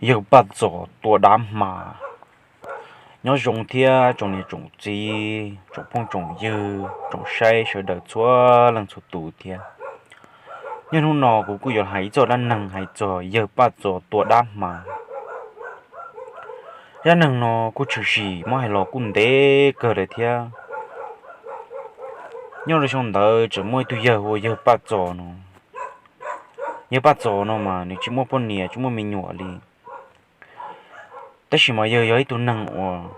Yawg Paj Txos tua dab hma. Nyob zoo thiab tsoom niam tsoom txiv, tsoom phooj tsoom ywg, tsoom saib sawv daws txhua leej txhua tus thiab. Nyob hnub no kuv kuj yuav hais ib txoj dab neeg hais txog yawg Paj Txos tua dab hma. Dab neeg no kuj tshwm sim muab hais los kuj ntev kawg lawm thiab. Nyob rau xyoo ntawd tseem muaj ib tug yawg hu ua yawg Paj Txos no. Yawg Paj Txos no mas nws tsis muaj poj niam tsis muaj me nyuam li. Tab sis mas yawg yog ib tug neeg uas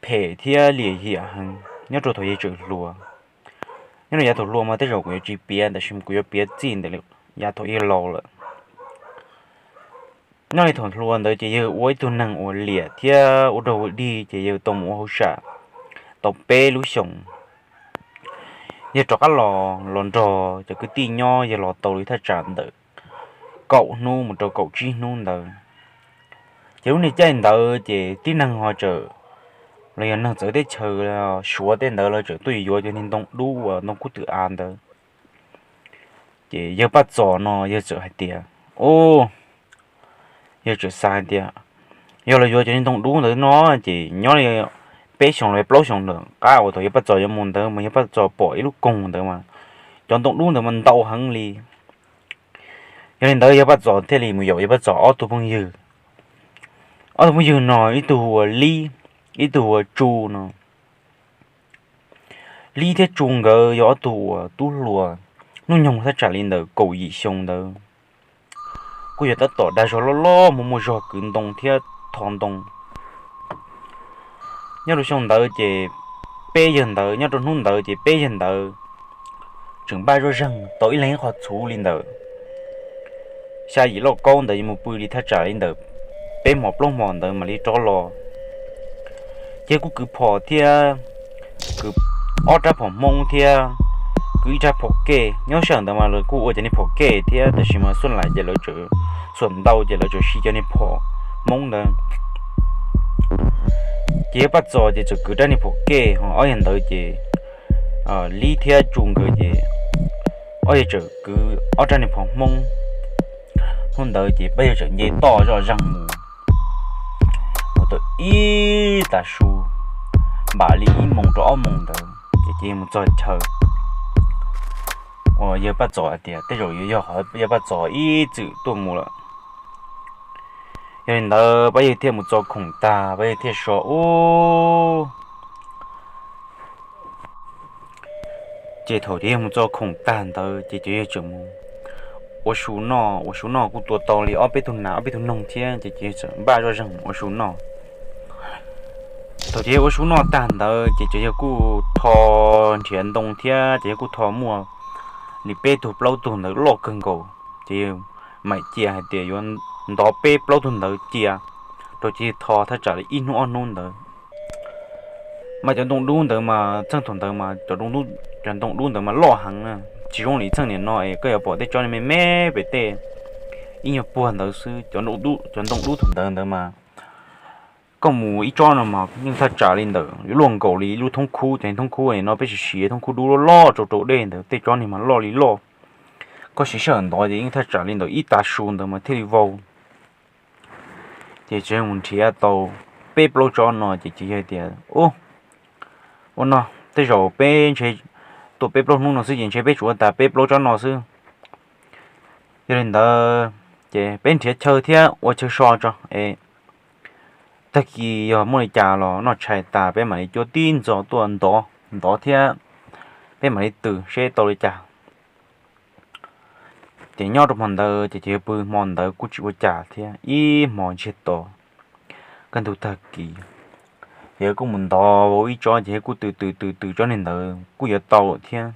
phem thiab liam hiam heev nyob rau thaum yawg tseem hluas. Nyob rau yav thaum hluas mas tej zaum kuv yuav tsis piav, tab sis kuv yuav piav txij ntawm yav thaum yawg laus lawm. Nyob li thaum hluas ntawd ces yawg ua ib tug neeg uas liam thiab ua rag ua dig ces yawg tau mus ua hauj sam tau peb lub xyoos. Yawg rov qab los los nrog cov kwv tij nyob, yawg los tau li thaj tsam ntawm kaum hnub mus rau kaum tsib hnub ntawd. Ces lub niag caij ntawd ces tib neeg ho tseem, los yog neeg txawv teb chaws Suav tej ntawd lawv tseem tuaj yuav cov niag ntoo dub uas ntoo kub twm av ntawd. Ces yawg Paj Txos no yawg txawm hais tias, u, yawg txawm xav hais tias yog los yuav cov niag ntoo dub ntawd no ces nyob li peb xyoos los plaub xyoos lawm qab uas thaum yawg Paj Txos yuav mus ntawd mas yawg Paj Txos pom ib lub koog ntawd mas cov ntoo dub ntawd mas ntau heev li. Yog li ntawd yawg Paj Txos thiaj li mus yaum yawg Paj Txos ob tug phooj ywg. Ob tug phooj ywg no ib tug hu ua Lib, ib tug hu ua Tsu no. Lib thiab Tsu nkawd yog ob tug uas tub hluas hnub nyoog thaj tsam li ntawm kaum yim xyoo ntawd, kuj yog tab tom dag zog loj loj muaj muaj zog kwv ntoo thiab tho ntoo. Nyob rau xyoo ntawd ces peb yawg ntawd, nyob rau hnub ntawd ces peb yawg ntawd tseem npaj zoj zeeg tau ib leeg ib qho txhuv li ntawm xya yim lauj kaub ntawd yuav mus pw li thaj tsam li ntawm peb hmo plaub hmo ntawd mam li rov los. Ces kuj kwv phom thiab, kwv ob rab phom Hmoob thiab, kwv ib rab phom kej. Nyob sij hawm ntawd mas lawv kuj ua cov niag phom kej thiab, tab sis mas xuaj lais ces lawv tseem, xuam ntau ces lawv tseem siv cov niag phom Hmoob ntawd. Ces yawg Paj Txos ces txawm kwv rab niag phom kej, ho ob yawg ntawd ces, Lib thiab Tsu nkawd ces ob yawg txawm kwv ob rab niag phom Hmoob. Hnub ntawd ces pab yawg txawm nce toj zoj zeeg mus, mus tau ib tag su, npam li ib moos rau ob moos ntawd ces ces yawg mus txog chaw uas yawg Paj Txos hais tias tej zaum yuav yog qhov yawg Paj Txos ib txwm tuaj mus lawm. Yog li ntawd pab yawg thiaj mus txo khoom tag pab yawg thiaj so ub. Ces thaum cov yawg mus txo khoom tag ntawd ces cov yawg tseem mus ua su noj, ua su noj kuj tua tau li ob peb tug nas ob peb tug noog thiab ces cov yawg txawm npaj zoj zeeg mus ua su noj. Thaum cov yawg ua su noj tag ntawd ces cov yawg kuj tho nrhiav ntoo thiab cov yawg kuj tho muaj li peb tug plaub tug ntawd loj kawg nkaus. Ces yawg mam cia hais tias yuav ntov peb plaub tug ntawd cia rau cov yawg tho thaj tsam li ib hnub ob hnub ntawd. Mas cov ntoo dub ntawd mas txheej thaum ntawd mas cov ntoo dub ntawd mas loj heev na, tsis zoo li txheej niam no es koj yuav pom tej tsob me me pem tej ib nyuag puag ntawd xwb. Cov ntoo dub thaum ntawd ntawd mas koj mus ib tsob no mas yeej thaj tsam li ntawd yuav luaj nkaus li ib lub thoob khub, cov thoob khub no peb siv siv thoob khub dub loj loj rau rau dej ntawd, tej tsob niag mas loj li loj. Koj siv sij hawm ntov ces yeej thaj tsam li ntawd ib tag su ntawd mas thiaj li vau. Ces tseem mus nrhiav tau peb plaub tsob no ces ces yawg tias, ua no, tej zaum peb ntshe tuaj peb plaub hnub no xwb ces ntshe peb tsuas ua tas peb plaub tsob no xwb. Yog li ntawd ces peb nrhiav chaw thiab ua chaw so tso es tag kis yog muaj li cas los noj tshais tas peb mam li cuab tib ntxov tuaj ntov ntov thiab peb mam li tws seb tau li cas. Ces nyob rau hmo ntawd ces ces yawg pw hmo ntawd kuj tsis ua cas thiab, ib hmo ntsiag to kaj ntug tag kis, ces yawg kuj mus ntov vau ib tsob ces yawg kuj tws tws tws tws tsob niag ntawd kuj yuav tau thiab.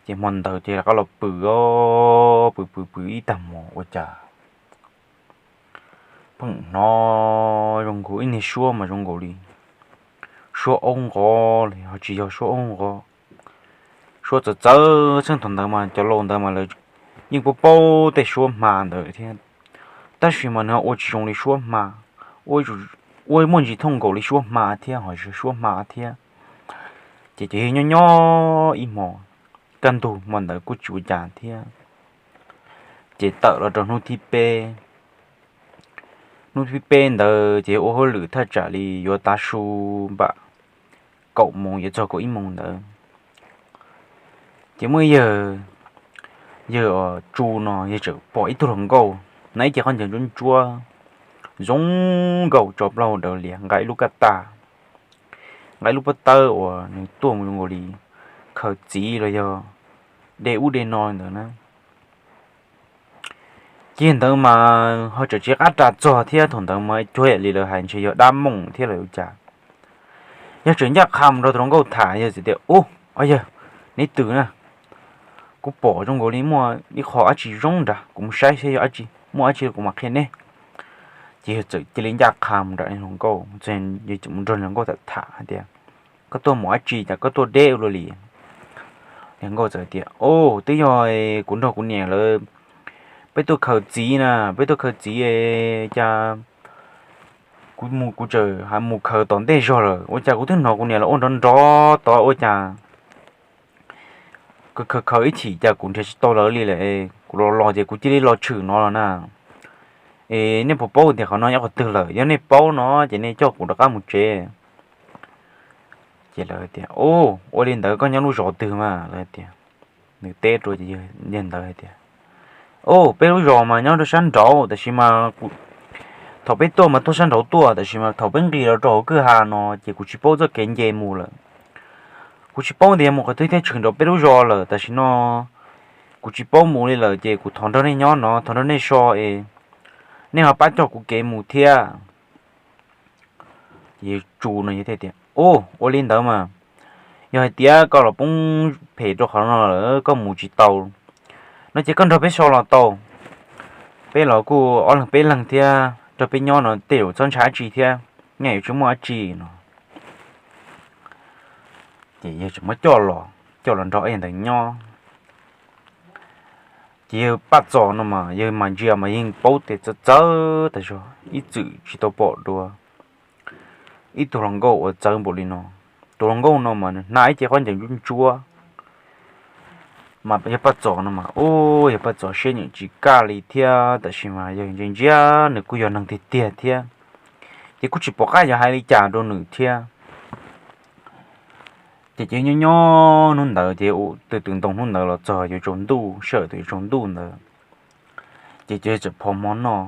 Ces hmo ntawd ces rov qab los pw, pw pw pw ib tag hmo ua cas pheej hnov zoo nkaus ib niag suab mas zoo nkaus li suab aub nqov los ho tsis yog suab aub nqov, suab txawv txawv. Txheej thaum ntawd mas cov laus ntawd mas lawv yeej paub paub tej suab hma ntawd thiab, tab sis mas nws ua tsis zoo li suab hma, ua muaj ntsis thooj nkaus li suab hma thiab ho yog suab hma thiab. Ces ces yawg nyob nyob ib hmo kaj ntug hmo ntawd kuj tsis ua cas thiab. Ces tawm los rau hnub thib peb, hnub thib peb ntawd ces ua hauj lwm thaj tsam li yuav tav su npam kaum moos yuav txog kaum ib moos ntawd. Ces muaj ib yawg, yawg Tsu no yawg txawm pom ib tug hluas nkauj hnav ib ce khaub ncaws ntsuab ntsuab, zoo nkauj tso plaub hau daws lias, nqa ib lub kaj tag, nqa ib lub pob tawb uas nws tuaj mus zoo nkaus li khaws txiv los yog de ub de no ntawd na. Ces ntawd mas ho tseem tsis qab ras txog thiab, thaum ntawd mas cuag li lawv hais ntshe yog dab mooj thiab los ua cas. Yawg tseem ncaj qha mus nrog tus hluas nkauj tham, yawg txawm tias, Ub, ob yawg, neb twg na? Kuv pom zoo nkaus li muaj ib qho dab tsi zoo nrad, kuv mus saib saib yog dab tsi, muaj dab tsi kuv mam qhia neb. Ces yawg txawm cia li ncaj qha mus nram hluas nkauj, yawg txawm mus nrog hluas nkauj tham tham hais tias, Koj tuaj mus dab tsi cas koj tuaj deb ua luaj li? Hluas nkauj txawm tias, Ub, twb yog kuv nrog kuv niam lawv, peb tuaj khaws txiv na, peb tuaj khaws txiv, cas kuv mus kuv txawm mus khaws tom ntej zog lawm, ua cas kuv twb hnov kuv niam lawv ua nrov nrov tod ua cas khaws khaws ib chim cas kuv nrhiav tsis tau lawv li lawm, kuv los los ces kuv cia li los tshwm no los na. Es nej puas paub tias qhov no nyob qhov twg lawm? Yog nej paub no ces nej coj kuv rov qab mus tsev. Ces lawv tias, Ub, ua li ntawd koj nyob lub zos twg mas? Lawv tias, nws teb rau yawg ntawd hais tias, Ub, peb lub zos mas nyob rau sab nraud, tab sis mas thaum peb tuaj mas tuaj sab nraud tuaj, tab sis mas thaum peb nqis los rau hauv kwj ha no ces kuv tsis paub txoj kev nce mus lawm. Kuv tsis paub tias mus qhov twg thiaj tshwm nraum peb lub zos lawm, tam sim no kuv tsis paub mus li lawm ces kuv thov nrog nej nyob no, thov nrog nej so es nej ho pab coj kuv kev mus thiab. Ces yawg Tsu no yawg thiaj tias, Ub, ua li ntawd mas yog hais tias koj los poob phem rau qhov no lawm koj mus tsis tau no ces koj nrog peb so los tau. Peb los kuj ob leeg peb leeg thiab, nrog peb nyob no tej zaum txhob ntshai dab tsi thiab, nyaj yuav tsis muaj dab tsi no. Ces yawg tseem muab coj los, coj los nrog ib yawg ntawd nyob. Ces yawg Paj Txos no mas yawg mas ntsia mas yeej paub tias txawv txawv tas zog, ib txwm tsis tau pom dua ib tug hluas nkauj uas txawv npaum li no. Tus hluas nkauj no mas nws hnav ib ce khaub ncaws ntsuab ntsuab, mas yawg Paj Txos no mas, ub, yawg Paj Txos siab nyeem tsis kaj li thiab, tab sis mas yawg ntsia ntsia nws kuj yog neeg tiag tiag thiab, ces kuj tsis pom qab yuav hais li cas rau nws thiab. Ces ces nyob nyob hnub ntawd ces tus twm ntoo hnub ntawd los txog yuav tsaus ntuj, sij hawm twb yuav tsaus ntuj ntawd, ces ces txawm phov hmo noj.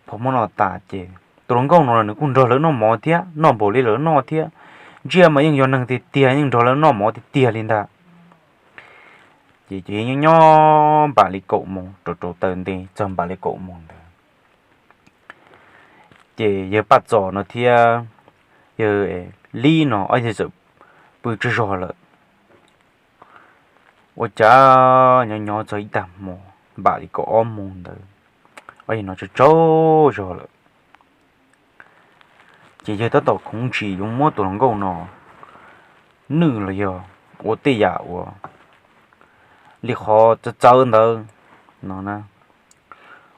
Phov hmo noj tas ces tus hluas nkauj no nws kuj nrog lawv noj mov thiab, noj npaum li lawv noj thiab, ntsia mas yeej yog neeg tiag tiag, yeej nrog lawv noj mov tiag tiag li ntag. Ces ces nyob nyob npaum li kaum moos, rau rau taw nte txog npaum li kaum moos ntawd, ces yawg Paj Txos no thiab yawg Lib no ob yawg txawm pw tsaug zog lawm. Ua cas nyob nyob txog ib tag hmo, npaum li kaum ob moos ntawd, ob yawg no tsaug tsaug zog lawm. Ces yawg tab tom khoov ntshis yuav muab tus hluas nkauj no nwj los yog ua tej yam uas li qhov txawv txawv ntawd no na.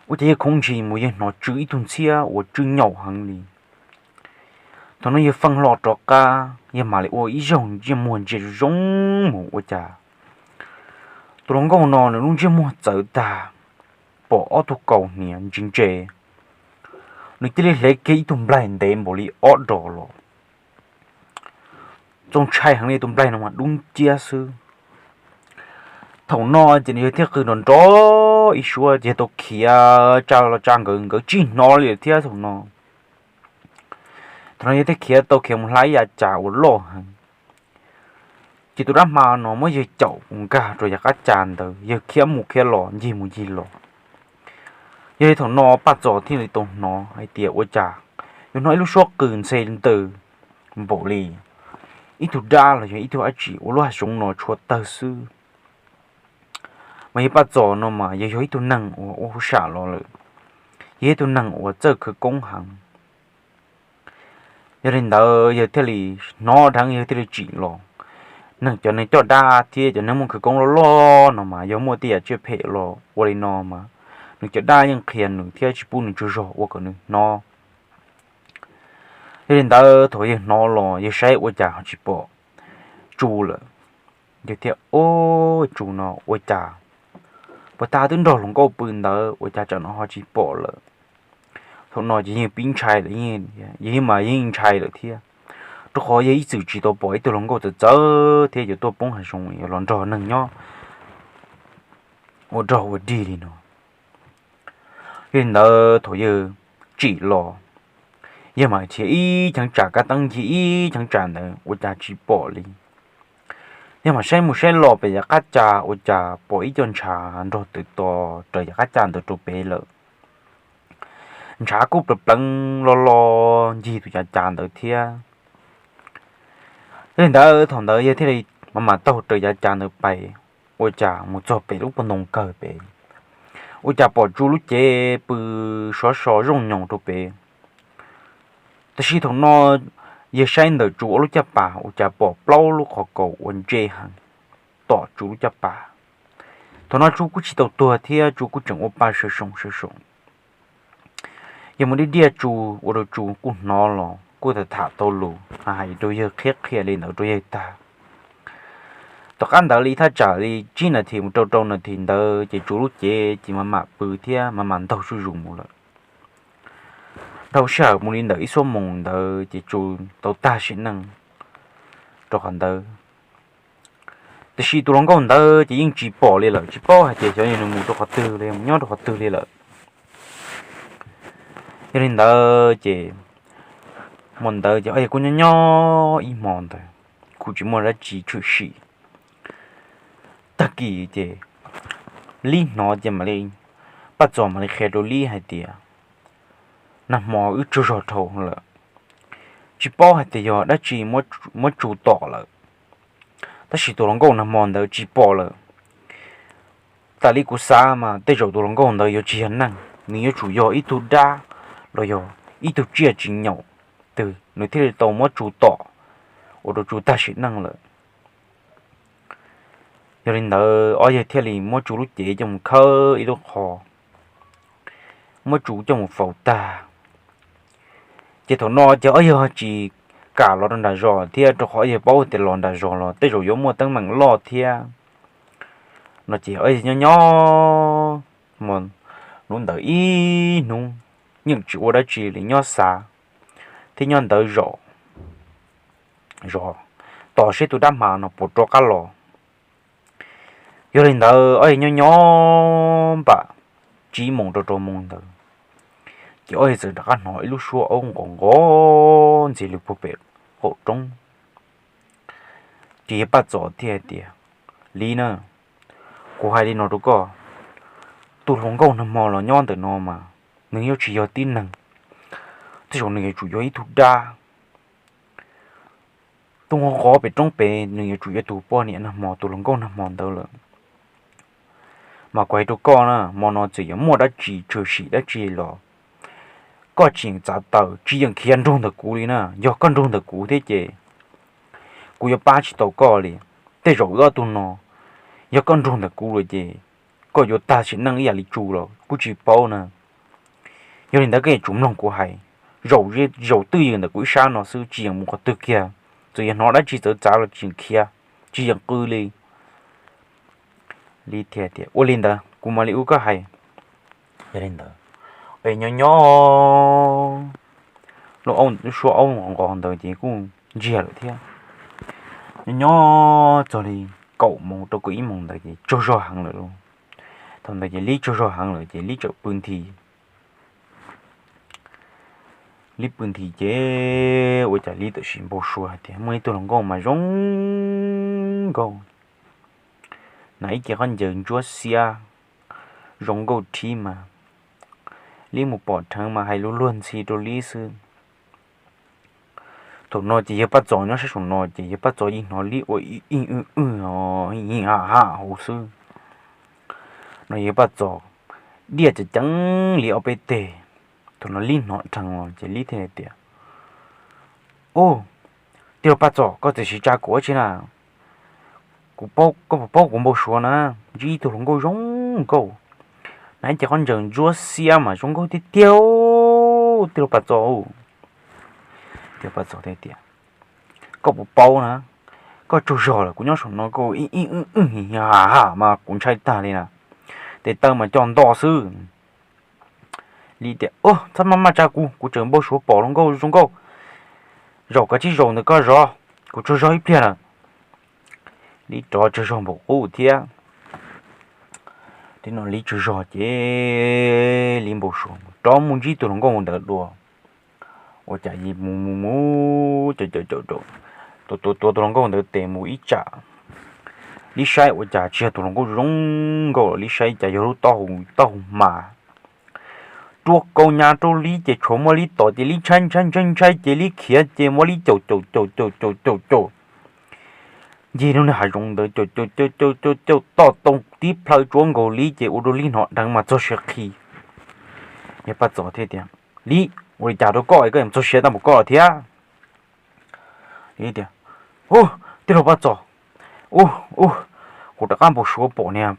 Ua cas yawg khoov ntshis mus yawg hnov tsw ib tug ntxhiab uas tsw nyaum heev li. Thaum no yawg feej hlo rov qab, yawg mam li ua ib zaug ntsej muag ntsia zoo zoo mus ua cas tus hluas nkauj no nws lub ntsej muag txawv tag, pom ob tug kaus hniav ntse ntse. Nws cia li hle kiag ib tug nplaig ntev npaum li ob dos los, txaus ntshai heev li, tus nplaig no mas dub nciab xwb. Thaum no ces nws yawg thiaj qw nrov nrov ib suab ces yawg tau khiav tsa los tsa nkawd, nkawd tsis hnov li lawm thiab thaum no. Thaum no yawg thiaj khiav tau khiav mus hla ib yav cas uas loj heev. Ces tus dab hma no muab yawg caum mus nkag rau yav qab cas ntawd, yawg khiav mus khiav los ncig mus ncig los. Yog li thaum no Paj Txos thiaj li tau hnov hais tias ua cas yuav hnov ib lub suab qw ntxhe ntawd npaum li ib tug dab los yog ib tug dab tsi ua lub hav zoov no tshua tawg xwb. Mas yawg Paj Txos no mas yawg yog ib tug neeg uas ua huv sam los lawm, yog ib tug neeg uas txawj khawv koob heev. Yog li ntawd yawg thiaj li hnov dheev, yawg thiaj li tsim los. Neeg, cov neeg coj dab thiab cov neeg muaj khawv koob loj loj no mas yog muaj tej yam tsiaj phem los ua li no mas nws cov dab yeej qhia nws thiab tsis pub nws tsaug zog ua kom nws hnov. Yog li ntawd thaum yawg hnov los yawg saib ua cas ho tsis pom Tsu lawm. Yawg thiaj, Ub, Tsu no ua cas Puas tas twb nrog hluas nkauj pw ntawd ua cas tsam no ho tsis pom lawm. Thaum no ces yeej pib ntshai lawm, yog mas yeej ntshai lawm thiab, rau qhov yog ib txwm tsis tau pom ib tug hluas nkauj txawv txawv thiab yuav tuaj poob hav zoov yuav los nrog neeg nyob ua rog ua dig li no. Yog li ntawd thaum yawg tsim los, yawg mam nrhiav ib cheeb tsam kab teeb ncig ib cheeb tsam ntawd ua cas tsis pom li. Yawg mam saib mus saib los pem yav qab ca ua cas pom ib co ntshav nrog twm tos raws yav qab ca ntawd rau pem lawm. Ntshav kuj pleev pleev lo lo ncig tus yav ca ntawd thiab. Yog li ntawd thaum ntawd yawg thiaj li mam mam taug raws yav ca ntawd pais, ua cas mus txog pem lub pob ntoo kawg pem, ua cas pom Tsu lub cev pw sov so zooj nyoos rau pem. Tab sis thaum no yawg saib ntawm Tsu ob lub caj pas ua cas pom plaub lub qhov kaus ua ntse heev tom Tsu lub caj pas. Thaum no Tsu kuj tsis tau tuag thiab Tsu kuj tseem ua pa sawv soom sawv soom. Yawg mus diaj diaj Tsu, ua rau Tsu kuj hnov los kuj tham tham tau lus, hais rau yawg qhia qhia li ntawd rau yawg tag. Tom qab ntawd li thaj tsam li tsib nas this mus rau rau nas this ntawd ces Tsu lub cev ces mam mam pw thiab mam mam ntaug zuj zus mus lawm. Dhau sij hawm mus li ntawm ib xuab moos ntawd ces Tsu tau tag sim neej rau qhov ntawd. Tiam sis tus hluas nkauj ntawd ces yeej tsis pom li lawm, tsis paub hais tias xyov yog nws mus rau qhov twg li, mus nyob rau qhov twg li lawm. Yog li ntawd ces hmo ntawd ces ob yawg kuj nyob nyob ib hmo ntawd, kuj tsis muaj dab tsi tshwm sim. Tag kis ces Lib hnov ces mam li, Paj Txos mam li qhia rau Lib hais tias, Nag hmo wb tsaug zog dhau lawm, tsis paub hais tias yog dab tsi muab Tsu tom lawm, tab sis tus hluas nkauj nag hmo ntawd tsis pom lawm. Tas li kuv xav mas tej zaum tus hluas nkauj ntawd yuav tsis yog neeg, nws yuav tsum yog ib tug dab los yog ib tug tsiaj tsis nyaum twg nws thiaj li tau muab Tsu tom, ua rau Tsu tag sim neej lawm. Yog li ntawd ob yawg thiaj li muab Tsu lub cev coj mus khawb ib lub qho, muab Tsu coj mus faus tag. Ces thaum no ces ob yawg tsis kam los rau nram zos thiab, rau qhov ob yawg paub tias los nram zos los tej zaum yuav muaj teeb meem loj thiab. No ces ob yawg nyob nyob hmo hnub ntawd ib hnub, yeej tsis ua dab tsi li, nyob xav thiab nyob ntawd zov zos, tos seb tus dab hma no puas rov qab los. Yog li ntawd ob yawg nyob nyob npam tsib moos rau rau moos ntawd, ces ob yawg txawm rov qab hnov ib lub suab aub nqos nqos ntxig lug puag pem qaum roob. Ces yawg Paj Txos thiaj hais tias, Lib na, kuv hais li no rau koj, tus hluas nkauj nag hmo los nyob ntawm no mas nws yuav tsis yog tib neeg, tej zaum nws yuav tsum yog ib tug dab. Tus nqos nqos pem roob pem nws yuav tsum yog tus poj niam nag hmo, tus hluas nkauj nag hmo ntawd lawm. Mas kuv hais rau koj na, hmo no txawm yuav muaj dab tsi tshwm sim dab tsi los koj tsis yeem txav taw, tsis yeem khiav nrug ntawm kuv li na. Yog koj nrug ntawm kuv thiab ces kuv yuav pab tsis tau koj li. Tej zaum wb ob tug no, yog koj nrug ntawm kuv lawm ces koj yuav tag sim neej ib yam li Tsu los kuj tsis paub na. Yog li ntawd koj yuav tsum mloog kuv hais, zaum twj ywm ntawm kuv ib sab no xwb, tsis yeem mus qhov twg kiag. Txawm yog hnov dab tsi txawv txav los tsis yeem khiav, tsis yeem qw li. Li thiaj tias, Ua li ntawd kuv mam li ua koj hais. Yog li ntawd, nyob nyob lub suab aub nqos nqos ntawd ces kuj ntsiag lawm thiab. Nyob nyob txog li kaum moos rau kaum ib moos ntawd ces tsaug zog heev lawm lauj. Thaum ntawd ces Lib tsaug zog heev lawm ces Lib txawm pw nthi. Lib pw nthi ces ua cas Lib txawm sim npau suav hais tias muaj ib tug hluas nkauj mas zoo nkauj, hnav ib ce khaub ncaws ntsuab xiab, zoo nkauj thib mas. Lib mus pom dheev mas hais lus luag ntxhi rau Lib xwb. Thaum no ces yawg Paj Txos nyob sab saum no ces yawg Paj Txos yeej hnov Lib ua ib ib wj wj, yeej ha ha hauv xwb. No yawg Paj Txos diaj ceev ceev Lib ob peb teg. Thaum no Lib hnov dheev los ces Lib thiaj tias, Ub, tij laug Paj Txos, koj txawm siv tsa kuv ua tsi na? Kuv paub, koj puas paub kuv npau suav na? Ntsib ib tug hluas nkauj zoo nkauj, hnav ib ce khaub ncaws ntsuab xiab mas zoo nkauj tiag tiag, tij laug Paj Txos. Tij laug Paj Txos thiaj tias, Koj puas paub na, koj tsaug zog lawm, kuv nyob saum no koj ib ib wj wj ha ha mas kuv ntshai tag li na. tes taw mas coj nto xwb. Li tias, Txhob maj maj tsa kuv, kuv tseem npau suav pom hluas nkauj zoo nkauj, zaum kav tsij zaum ntawm koj zov, kuv tsaug zog ib pliag lawm. Li rov tsaug zog npaum qub thiab. Li no Li tsaug zog ces Li npau suav rov mus ntsib tus hluas nkauj ntawd dua. Ua cas mus mus mus, caum caum caum caum, tua tua tua tus hluas nkauj ntawd tes mus ib tsam. Li saib ua cas tsis yog tus hluas nkauj zoo nkauj, li saib cas yog lub taub hau, taub hau hma. Rua kaus hniav rau Li ces tshuav muab Li tom ces Li ntshai ntshai ntshai ntshai ces Li khiav ces muab Li caum caum caum caum caum caum caum. Ncig lub niag hav zoov ntawd caum caum caum caum caum caum toj tau tib plhaw tsuab nkaus Li ces ua rau Li hnov dheev mas txog siav qhi. Yawg Paj Txos thiaj tias, Li, ua li cas rau koj es koj yuav txog siav tag npaum koj thiab? Li tias, Ub, tij laug Paj Txos, ub ub, kuv rov qab npau suav pom niag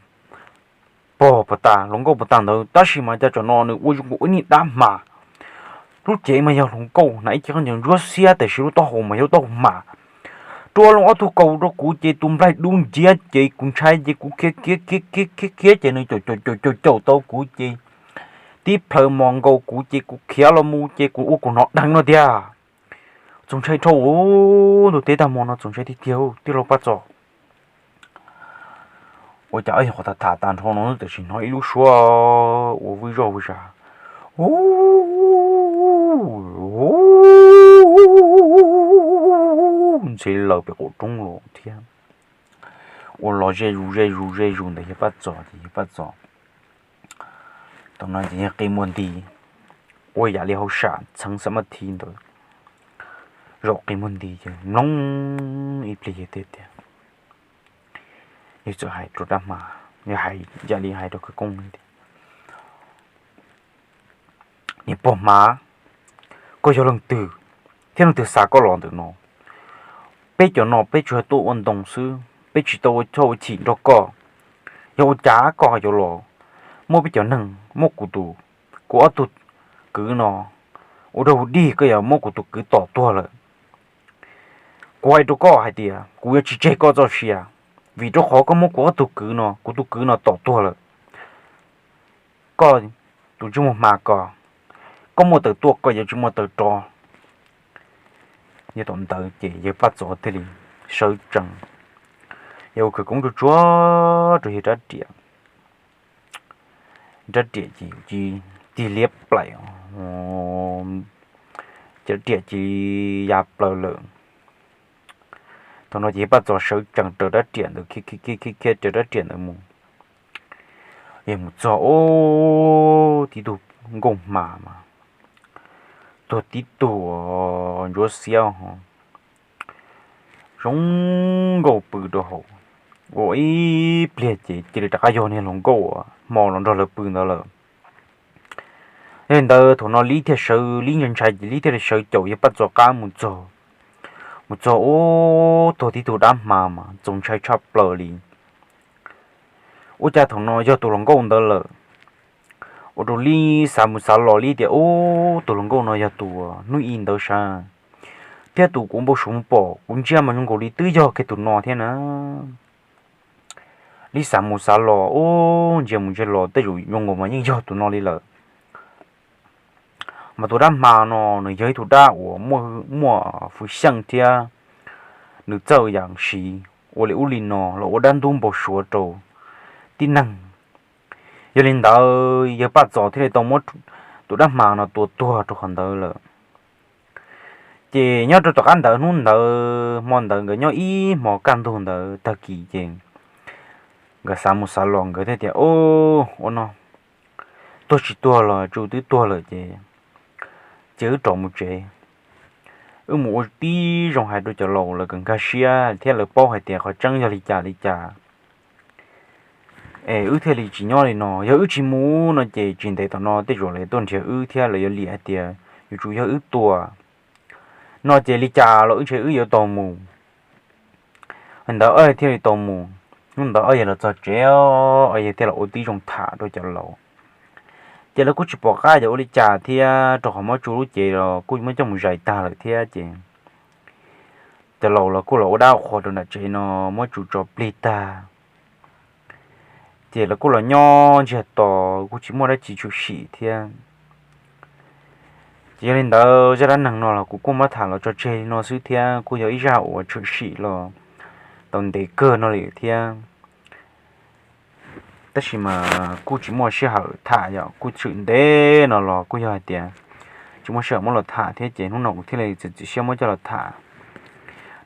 pog puas tas, hluas nkauj puas tas ntawd, tab sis mas cas tsam no nws ua zoo nkaus ib niag dab hma. Lub cev mas yog hluas nkauj hnav ib ce khaub ncaws ntsuab xiab, tiam sis lub taub hau mas yog lub taub hau hma. Rua loo ob tug kaus rau kuv ces tus nplaig dub nciab ces kuv ntshai ces kuv khiav khiav khiav khiav khiav khiav ces nws caum caum caum caum caum tau kuv ces tib plhaw mos nkaus kuv ces kuv khiav los mus ces kuv ua kuv hnov dheev no tiag. Txaus ntshai dhau, ntuj teb tag hmo no txaus ntshai tiag tiag tij laug Paj Txos. Ua cas yog qhov tham tham tas nrho no tiam sis hnov ib lub suab ua vwj zoj vwj za, ub, ntxhe laws pem qaum roob los thiab. Ua los ze zus ze zus ze zus ntawm yawg Paj Txos ces yawg Paj Txos thaum no ces yawg qi muag nti, ua yam li hauj sam txheev xam maj thi ntawd, zaum qi muag nti ces mloog ib pliag yawg thiaj tias, yawg txawm hais rau dab hma, yawg hais yam li hais rau khawv koob tias, Niam pog hma, koj yog leej twg thiab leej twg xa koj los ntawm no? Peb cov no peb tsuas tuaj ua ntoo xwb, peb tsis tau ua choj ua chim nrog koj. Yog ua cas koj yuav los muab peb cov neeg, muab kuv tus, kuv ob tug kwv no ua rau dig, koj yuav muab kuv tus kwv tom tuag lawm? Kuv hais rau koj hais tias kuv yuav tsis tseg koj txoj sia, vim rau qhov koj muab kuv ob tug kwv no, kuv tus kwv no tom tuag lawm. Koj tus ntsej muag hma ko, koj muaj taws tuaj koj yuav tsis muaj taws rov. Yog thaum ntawd ces yawg Paj Txos thiaj li sawv tsees, yawg ua khawv koob tsuag tsuag rau yawg rab riam. Rab riam ces tig liab plaim, ces rab riam cia li ya plaws lawm. Thaum no ces yawg Paj Txos sawv tsees raws rab riam ntawd khiav khiav khiav raws rab riam ntawd mus. Yawg mus txog ub, tib tug nkauj hma mas tuag tib tug ntsuab xiab ho zoo nkauj pw rau hauv. Ua ib pliag ces cia li rov qab yog niag hluas nkauj uas hmo los nrog lawv pw ntawd lawm. Yog li ntawd thaum no Lib thiaj sawv, Lib ntshai ntshai ces Lib thiaj li sawv caum yawg Paj Txos qab mus txog. Mus txog ub, tuag tib tug dab hma mas txaus ntshai tshaj plaws li. Ua cas thaum no yog tus hluas nkauj ntawd lawm. Ua rau Lib xav mus xav los Lib tias, Ub, tus hluas nkauj no yog tus hnub i ntawd sav, thiab tus kuv npau suav mus pom kuv ntsia mas zoo nkaus li twb yog kiag tus no thiab na. Lib xav mus xav los, ub, ntsia mus ntsia los tej zaum zoo nkaus mas yeej yog tus no li lawm. Mas tus dab hma no nws yog ib tug dab uas muaj fwj xyeej thiab nws txawj yam siv ua li ub li no los ua dab ntub npau suav rau tib neeg. Yog li ntawd yawg Paj Txos thiaj li tau muab tus dab hma no tua tuag rau qhov ntawd lawm. Ces nyob rau tom qab ntawd hnub ntawd hmo ntawd nkawd nyob ib hmo kaj ntug ntawd tag kis ces nkawd xav mus xav los nkawd thiaj tias, Ub, ua no, tuag tsis tuag los tsuas twb tuag lawm ces cia wb rov mus tsev. Wb mus ua tib zoo hais rau cov laus lawv kom nkag siab thiab lawv paub hais tias qhov tseeb yog li cas li cas, es wb thiaj li tsis nyob li no. Yog wb tsis mus no ces tsis ntev tom no tej zaum lawv tuaj nrhiav wb thiab lawv yuav liam hais tias yuav tsum yog wb tua no ces li cas los wb ntshe wb yuav tau mus. Li ntawd ob yawg thiaj li tau mus. Hnub ntawd ob yawg los txog tsev, ob yawg thiaj los ua tib zoo tham rau cov laus. Ces lawv kuj tsis pom qab yuav ua li cas thiab, rau qhov Mob Tsu lub cev los kuj muab coj mus zais tag lawm thiab ces cov laus los kuj los ua dab qhua rau nram tsev no, Mob Tsu tso plig tag. Ces lawv kuj los nyob ntsiag to, kuj tsis muaj dab tsi tshwm sim thiab. Ces yog li ntawd zaj dab neeg no los kuv kuj muab tham los tso tseg li no xwb thiab, kuj yog ib zaj uas tshwm sim los tau ntev kawg no li thiab. Tab sis mas kuj tsis muaj sij hawm tham, yog kuj tshwm ntev no los kuj yog hais tias tsis muaj sij hawm muab los tham thiab, ces hnub no kuv thiaj li txiav txim siab muab coj los tham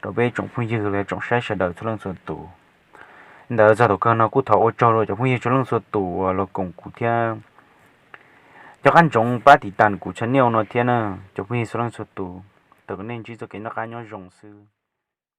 rau peb tsoom phooj ywg los tsoom saib sawv daws txhua leej txhua tus. Li ntawd txog thaum kawg no kuj thov ua tsaug rau cov phooj ywg txhua leej txhua tus uas los koom kuv thiab. Nco qab ntsoov pab tiv tas kuv channel no thiab na, cov phooj ywg txhua leej txhua tus. Thov kom nej ntsib txoj kev noj qab nyob zoo xwb.